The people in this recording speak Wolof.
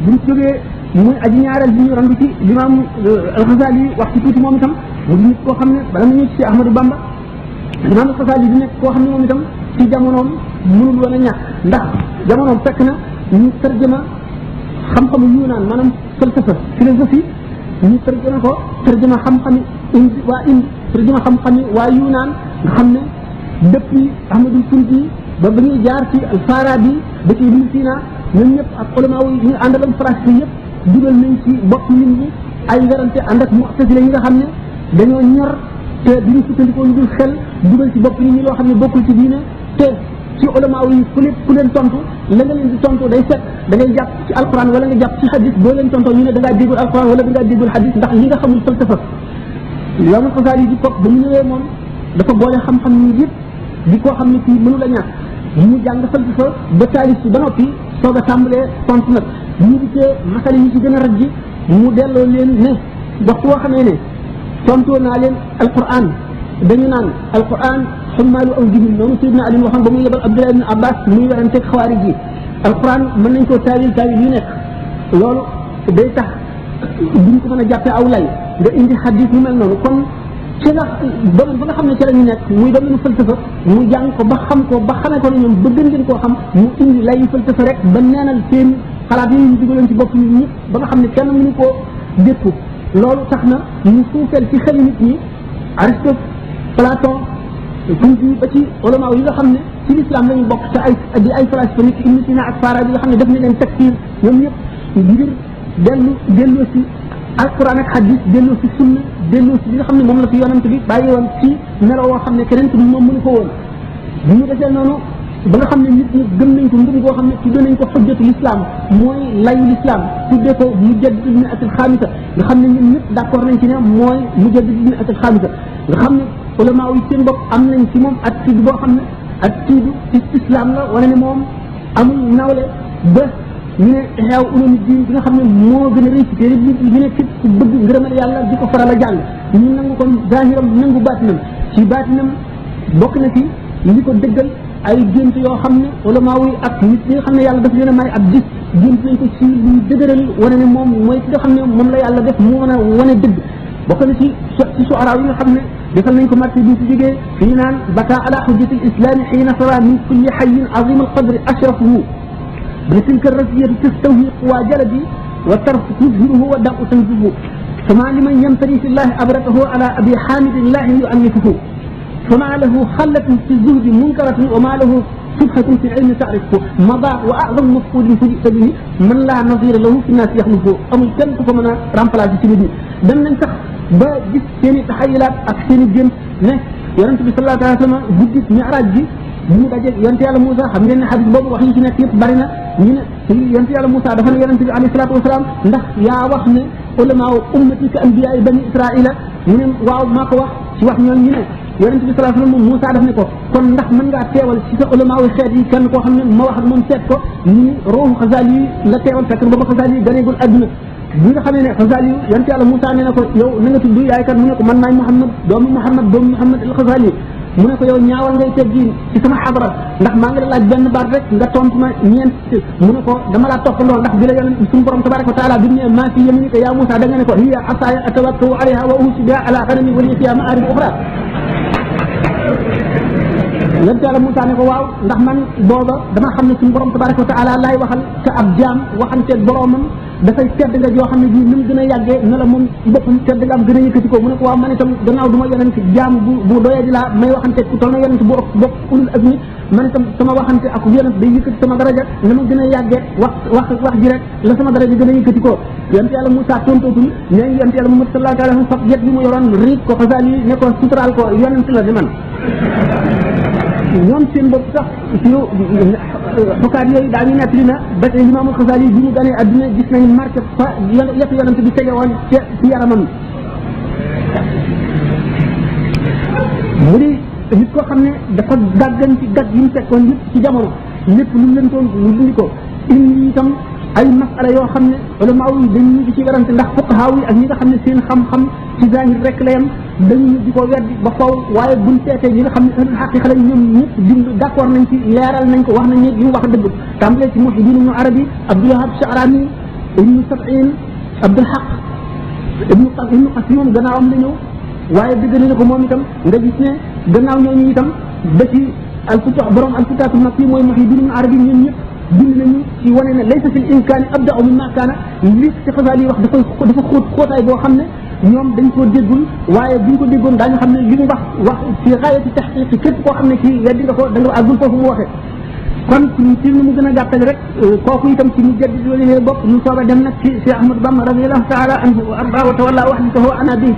buñ jógee muy aji ñaareel bi ñu randu ci limaam al-Ghazali wax ci tuuti moom itam mu di nit koo xam ne bala nga ñëw ci Ahmadou Bamba limaam al-Ghazali di nekk koo xam ne moom itam ci jamonoom mënul woon a ñàkk ndax jamonoom fekk na ñu tarjama xam-xamu Yunaan maanaam falsafa philosophie ñu tarjama ko tarjama xam-xami indi tarjama xam-xami waa Yunaan nga xam ne depuis Ahmadul Kunti ba ñuy jaar ci al-Farabi ba ci Ibn Sina ñoom ñëpp ak ulama yi ñu àndaloon France yëpp dugal nañ ci bopp nit ñi ay werante ànd ak mu'tazila yi nga xam ne dañoo ñor te duñu sukkandikoo ñu dul xel dugal ci bopp nit ñi loo xam ne bokkul ci diine te ci ulama yi ku leen tontu la nga leen di tontu day fekk da ngay jàpp ci alquran wala nga jàpp ci hadis boo leen tontoo ñu ne da ngaa déggul alquran wala da ngaa déggul hadis ndax li nga xamul falsafa Imaam Al-Ghazali di topp ba mu ñëwee moom dafa boole xam-xam ni yëpp di koo xam ne kii mënu la ñàkk mu jàng falsafa ba taalif ci ba noppi soog a tàmbalee tontu nag ñu dikkee masala yi ci gën a rajji mu delloo leen ne waxtu woo xamee ne tontoo naa leen alquran dañu naan alquran xummaalu aw jibin noonu Seydina Ali waxoon ba muy yebal Abdullah ibn Abbas muy weranteeg xawaarij yi alquran mën nañ koo taawil yu nekk loolu day tax duñ ko mën a jàppee aw lay nga indi xadis yu mel noonu kon ci nga domaine ba nga xam ne ci la ñu nekk muy domaine falsafa mu jàng ko ba xam ko ba xamee ko ne ñoom bëgg ngeen koo xam mu indi layu falsafa rek ba neenal seen xalaat yooyu ñu dugaloon ci bopp nit ñi ba nga xam ne kenn mënu koo dékku loolu tax na ñu suufeel ci xeli nit ñi Aristote Platon Kunti ba ci ulama yi nga xam ne ci l'islam lañu bokk te ay falasifa nit Ibn Sina ak Farabi yi nga xam ne def na leen takfir ñoom ñëpp ngir delloo si alquran ak hadis delloo si sunna delloo si li nga xam ne moom la fi yonent bi bàyyi woon ci melo woo xam ne keneen ku moom mënu ko woon bu ñu defee noonu ba nga xam ne nit ñi gëm nañ ko ngëm goo xam ne tuddee nañ ko xujjatu l'islam mooy layu l'islam tuddee ko mujaddid min atil xaamisa nga xam ne ñun ñëpp d'accord nañ ci ne mooy mujaddid min atil xaamisa nga xam ne ulama yi seen bopp am nañ ci moom attitude boo xam ne attitude islam la wala ne moom amul nawle ba ñu ne xeew ulumi diin bi nga xam ne moo gën a rëy ci téere bi ñu ne képp ku bëgg ngërëmal yàlla di ko faral a jàng ñu nangu kon zahiram nangu baatinam ci baatinam bokk na ci li ko dëggal ay gént yoo xam ne ulama yi ak nit ñi nga xam ne yàlla daf leen a may ak gis gént nañ ko ci luy dëgëral wane ne moom mooy ki nga xam ne moom la yàlla def mu mën a wane dëgg bokk na ci suara yi nga xam ne defal nañ ko marti bi ci jógee fi ñu naan baka ala hujjati al islami xiina sara min kulli xayin azim al qadri ashrafuhu بتلك الرزية تستوي قوى جلدي والطرف تظهره والداء تنزه فما لمن يمتري في الله أبرته على أبي حامد الله يؤنفه فما له خلة في الزهد منكرة وما له شبهة في العلم تعرفه مضى وأعظم مفقود فجئت به من لا نظير له في الناس يخلفه أم كنت فمن رامبلاج سيدي دم ننتخ با جس سيني تحيلات أك سيني جيم نه يرنت بي صلى الله عليه وسلم جديد معراج جي ñu daje yonte yàlla Moussa xam ngeen ne xadis boobu wax yi ci nekk yëpp bari na ñu ne yonte yàlla Moussa dafa ne yonente bi alayhi salaatu wasalaam ndax yaa wax ne ulama ummati ka anbiyaa bani israila mu ne waaw maa ko wax ci wax ñoom ñu ne yonente bi sallallahu alayhi wasallam Moussa daf ne ko kon ndax mën ngaa teewal ci sa ulama wu xeet yi kenn koo xam ne ma wax ak moom seet ko ñu ruuhu Xasaali yi la teewal fekk booba Xasaali yi ganeegul adduna bi nga xamee ne Xasaali yi yonte yàlla Moussa nee na ko yow na nga tudd yaay kan mu ne ko man maay Muhammad doomu Muhammad al Xasaali mu ne ko yow ñaawal ngay teggin ci sama xadara ndax maa ngi la laaj benn baat rek nga tontu ma ñeent mu ne ko dama laa toppandoo ndax bi la yonent suñu borom tabaraka wa taala bi mu ne maa fi yaminika ya Moussa da nga ne ko hiya asaaya atawakkau alayha wa uhsi biha ala ghanami wa li fiha ma'arib ukhra yonent yàlla Moussa ne ko waaw ndax man booba dama xam ne suñu borom tabaraka wa taala laay waxal ca ab jaam waxanteeg boromam dafay tedd nga joo xam ne bii ni mu gën a yàggee na la moom boppam tedd nga am gën a yëkkati ko mu ne ko waaw man itam gannaaw du ma yonent jaam bu doyee di laa may waxante ku toll na yonent bu bokk ulul azmi man itam sama waxante ak yonent day yëkkati sama daraja na ma gën a yàggee wax ji rek la sama daraja gën a yëkkati ko yonent yàlla Moussa tontootul nee ngi yonent yàlla Muhammad sallallahu alayhi wa sallam fab jet bi mu yoroon riig ko Xasaali ne ko suturaal ko yonent la di man ñoom seen bopp sax ci xukaat yooyu daañu nettali na ba tey Imaamul Xasaali bi ñu ganee adduna gis nañu marqué fa yëpp yonent bi tege woon ci yaramam mu di nit koo xam ne dafa gàggan ci gàgg yi mu fekkoon yëpp ci jamono lépp lu leen toon mu dindi ko indi itam ay masala yoo xam ne ulama yi dañu di ci werante ndax fuqahaa yi ak ñi nga xam ne seen xam-xam ci zahir rek la yam dañu di ko weddi ba faw waaye buñ seetee ñi nga xam ne ahlul haqiqa lañ ñoom ñëpp dind d'accord nañ ci leeral nañ ko wax nañ ne li mu wax dëgg tàmbalee ci Muhyiddin Ibn Arabi Abdul Wahhab Sha'rani ibnu sab'in abdul haq ibnu qasim moom gannaawam la ñëw waaye dëgg na ko moom itam nga gis ne gannaaw ñooñu itam ba ci alfutuh borom alfutaatu makki mooy Muhyiddin ibn Arabi ñun ñëpp bind nañu ci wane ne laysa fil imkaani abda'u mimma kaana li ci Xasaali wax dafa xóot xóotaay boo xam ne ñoom dañ koo déggul waaye buñ ko déggoon daañu xam ne li mu wax ci gaayati tahqiq képp koo xam ne ci weddi nga ko da nga àggul foofu mu waxee kon ci ni mu gën a gàttal rek kooku itam ci mu jaddi wala bopp ñu soog a dem nag ci Cheikh Ahmadou Bamba radiyallahu taala anhu wa arda wa tawalla wahdatahu ana bi